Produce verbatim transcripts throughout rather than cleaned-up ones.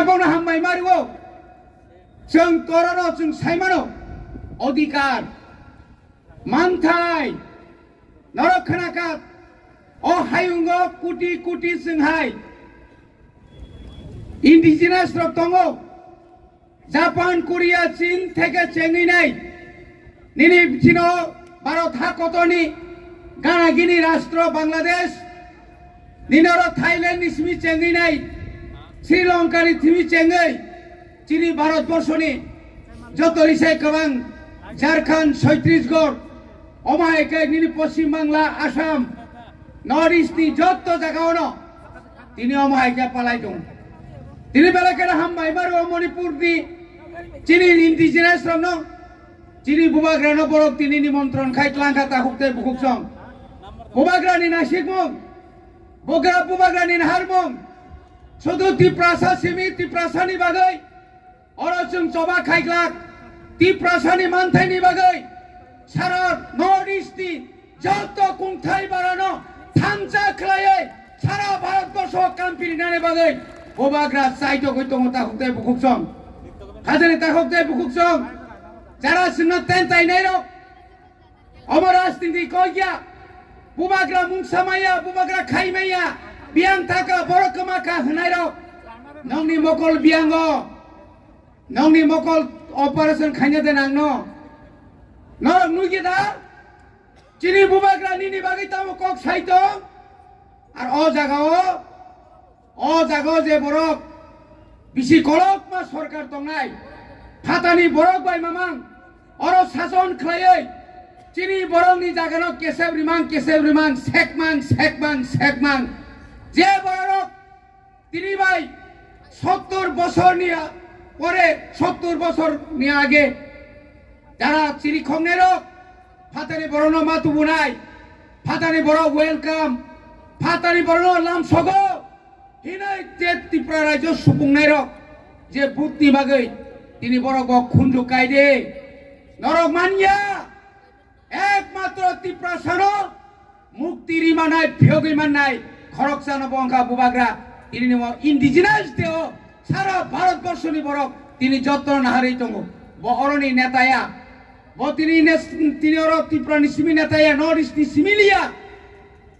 Bono hambai mario. Chwng kororo chwng saimano. Odhikar. Manthai. Norok khwnakha. O hayungo kuti kuti chwng hai. Indigenous rok tongo. Japan, Korea, Chin theke chengwi nai. Nini bichino Bharat ha kotorni gana gini rastro Bangladesh. Nini oro Thailand ni simi chengwi nai. Sri Lanka ni simi chengwi. Chini Bharat borso ni joto risai kwbang Jharkhand, Chhattisgarh, omo hai khe nini Poschim Bangla, Assam, North East ni joto jaga ono tini omo hai khe palai tong. Tini belai kheno hambai maro Manipur ni chini indigenous rokno, chini bubagrano borok tini nimontron khai tlang kha takhuk tei bukhuk song. Bubagrani nasikmung, bugra bubagrani naharmung, sudu Tiprasa simi Tiprasani bagwi oro chwng choba khaiglak, Tiprasani manthaini bagwi sara North East ni joto kungthai barano thansa khlaiwi sara Bharat borsho kampirinani bagwi bubagra chaitogwi tongo takhuk tei bukhuk song. Hajani takhuk tei bukhuk song. Jara chwngno ten tainairok omo rajniti koi ya. Bubagra mungsa maya, bubagra khai maya, biyang thaka, borok kwma kha hwnai rok. Nongni mokol biyango, nongni mokol operation khaina de nangno. Norok nugya da? Chini bubagra nini bagwi tamo kok sai tong? Ar o jaga o O jaga o je borok bisi kolokma sorkar tongnai, phatani borok bai mamang oro sason khlaiwi chini borokni jagano kesep rimang, kesep rimang, sekmang, sekmang, sekmang. Je borok tini bai sottor bosorni a-, pore sottor bosorni age jara chiri khongnai rok phatani borokno ma tubunai, phatani borok welcome, phatani borokno lamsogo. Hinai je Tripura rajyo supungnai rok je butni bagwi tini borok bo khunju kaide norok manya ekmatro Tripura sano mukti rimanai phiyogwi mannai khoroksano bo wngkha bubagra tini nimo indigenous deo sara Bharat borshoni borok tini jotto naharwi tongo bo oroni netaya bo tini nes-, tini oro Tripura ni simi netaya North East ni simi liya.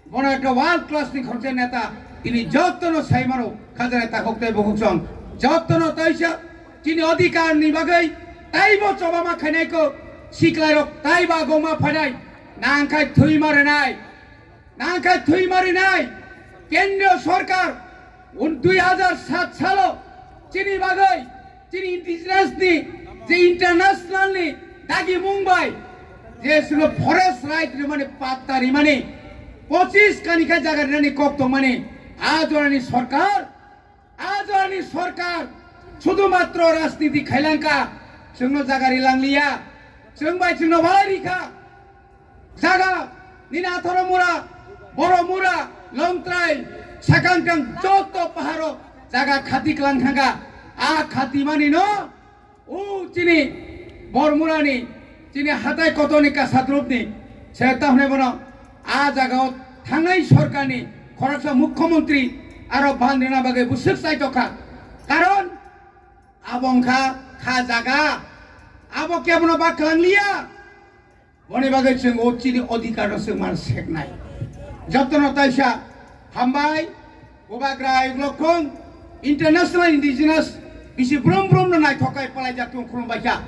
Bono ekta world class ni khoroksa neta, tini jotono sai mano, khajana takhuk tei bukhuk song, jotono taisa chini odhikar ni bagwi taibo choba ma khainai ko, siklai rok taiba goma phainai, nangkhai thwi ma rinai, nangkhai thwi ma rinai, kendriyo sorkar un dui hajar sat salo chini bagwi Chini indigenous ni je international ni dagi mung bai je suno forest right rimani patta rimani pochis kani khe jaga rinani kok tongmani a jorani sorkar, a jorani sorkar sudhumatro rajniti khailangka, chwngno jaga rilangliya, chwng bai chwngno walai rikha. Jaga nini Atharo mura, Boro mura, Longtrai, Sakangkang joto paharo jaga khati klang thangka. A khati mani no, o chini Bormurani, chini hatai kotoni kasadrupni, se tahne bono a jaga o thangnai sorkarni khoroksa mukhyamantri aro bandrina bagwi busuk sai tokha. Karon abo wngkha kha jaga, abo kebono ba klang liya. Boni bagwi chwng o chini odhikar no chwng man seknai. Jotono taisa hambai, bubagra ayuk lokhong, international indigenous, bisi brum brum no naithok kai palai jak tong khulum baikha.